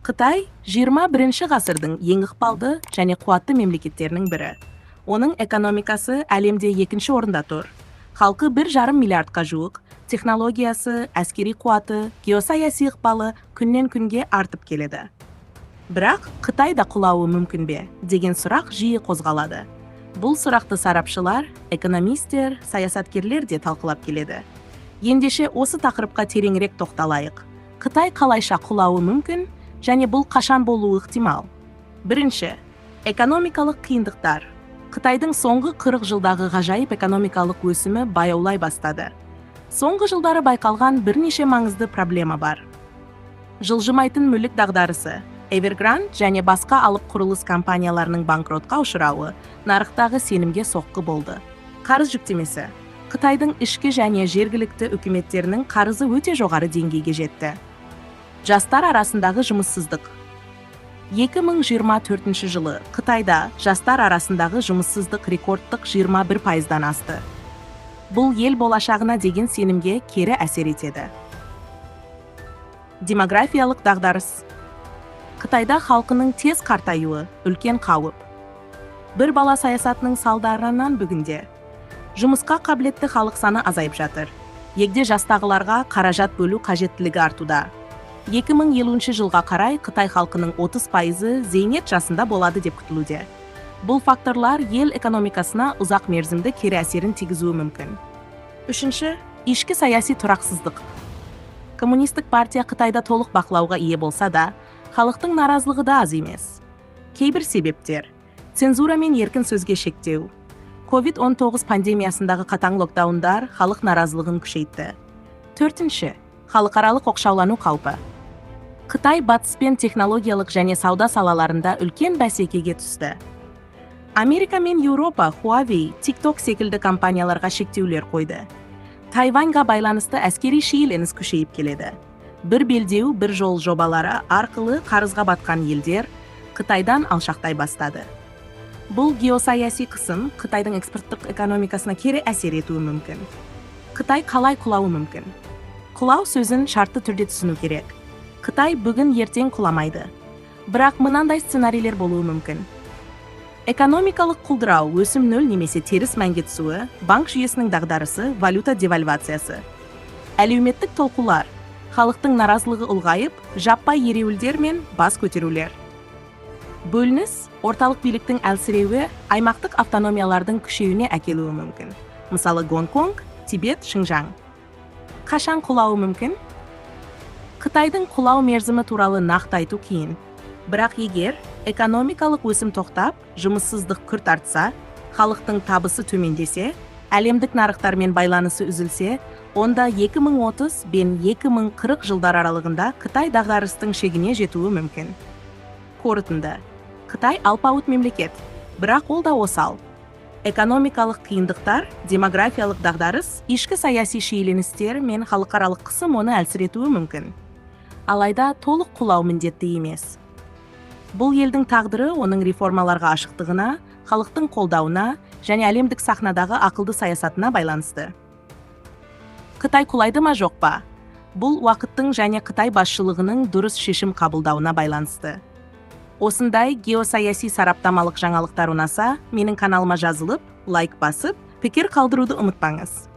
Қытай 21 ғасырдың ең ықпалды және қуатты мемлекеттерінің бірі. Оның экономикасы әлемде екінші орында тұр. Халқы 1,5 миллиардқа жуық, технологиясы, әскери қуаты, геосаяси ықпалы күннен күнге артып келеді. Бірақ «Қытай да құлауы мүмкін бе?» деген сұрақ жиі қозғалады. Бұл сұрақты сарапшылар, экономистер, саясаткерлер де талқылап келеді. Ендеше, осы тақырыпқа тереңірек тоқталайық. Қытай қалайша құлауы мүмкін және бұл қашан болуы ықтимал? Бірінші, экономикалық қиындықтар. Қытайдың соңғы 40 жылдағы ғажайып экономикалық өсімі баяулай бастады. Соңғы жылдары байқалған бірнеше маңызды проблема бар. Жылжымайтын мүлік дағдарысы, Evergrande және басқа алып құрылыс компанияларының банкротқа ұшырауы нарықтағы сенімге соққы болды. Қарыз жүктемесі. Қытайдың ішкі және жергілікті үкіметтерінің қарызы өте жоғары деңгейге жетті. Жастар арасындағы жұмыссыздық. 2024 жылы Қытайда жастар арасындағы жұмыссыздық рекордтық 21%-дан асты. Бұл ел болашағына деген сенімге кері әсер етеді. Демографиялық дағдарыс. Қытайда халқының тез қартаюы үлкен қауіп. Бір бала саясатының салдарынан бүгінде жұмысқа қабілетті халық саны азайып жатыр. Егде жастағыларға қаражат бөлу қажеттілігі артуда. 2050 жылға қарай Қытай халқының 30%-ы зейнет жасында болады деп күтілуде. Бұл факторлар ел экономикасына ұзақ мерзімді кері әсерін тигізуі мүмкін. Үшінші, ішкі саяси тұрақсыздық. Коммунистік партия Қытайда толық бақылауға ие болса да, халықтың наразылығы да аз емес. Кейбір себептер: цензура мен еркін сөзге шектеу. COVID-19 пандемиясындағы қатаң локдаундар халық наразылығын күшейтті. Төртінші, халықаралық оқшаулану қаупі. Қытай батыспен технологиялық және сауда салаларында үлкен бәсекеге түсті. Америка мен Еуропа Huawei, TikTok секілді компанияларға шектеулер қойды. Тайваньға байланысты әскери шиеленіс күшейіп келеді. Бір белдеу, бір жол жобалары арқылы қарызға батқан елдер Қытайдан алшақтай бастады. Бұл геосаяси қысым Қытайдың экспорттық экономикасына кері әсер етуі мүмкін. Қытай қалай құлауы мүмкін? Құлау сөзін шартты түрде түсіну керек. Қытай бүгін ертең құламайды. Бірақ мынандай сценарийлер болуы мүмкін. Экономикалық құлдырау, өсім нөл немесе теріс мәнге түсуі, банк жүйесінің дағдарысы, валюта девальвациясы. Әлеуметтік толқулар, халықтың наразылығы ұлғайып, жаппай ереуілдер мен бас көтерулер. Бөлініс, орталық биліктің әлсіреуі аймақтық автономиялардың күшеюіне әкелуі мүмкін. Мысалы, Гонконг, Тибет, Шыңжаң. Қашан құлауы мүмкін? Қытайдың құлау мерзімі туралы нақты айту қиын. Бірақ егер экономикалық өсім тоқтап, жұмыссыздық күрт артса, халықтың табысы төмендесе, әлемдік нарықтармен байланысы үзілсе, онда 2030 бен 2040 жылдар аралығында Қытай дағдарыстың шегіне жетуі мүмкін. Қорытынды. Қытай алпауыт мемлекет, бірақ ол да осал. Экономикалық қиындықтар, демографиялық дағдарыс, ішкі саяси шиеленістер мен халықаралық қысым оны әлсіретуі мүмкін. Алайда толық құлау міндетті емес. Бұл елдің тағдыры оның реформаларға ашықтығына, халықтың қолдауына және әлемдік сахнадағы ақылды саясатына байланысты. Қытай құлайды ма, жоқ па? Бұл уақыттың және Қытай басшылығының дұрыс шешім қабылдауына байланысты. Осындай геосаяси сараптамалық жаңалықтар ұнаса, менің каналыма жазылып, лайк басып, пікір қалдыруды ұмытпаңыз.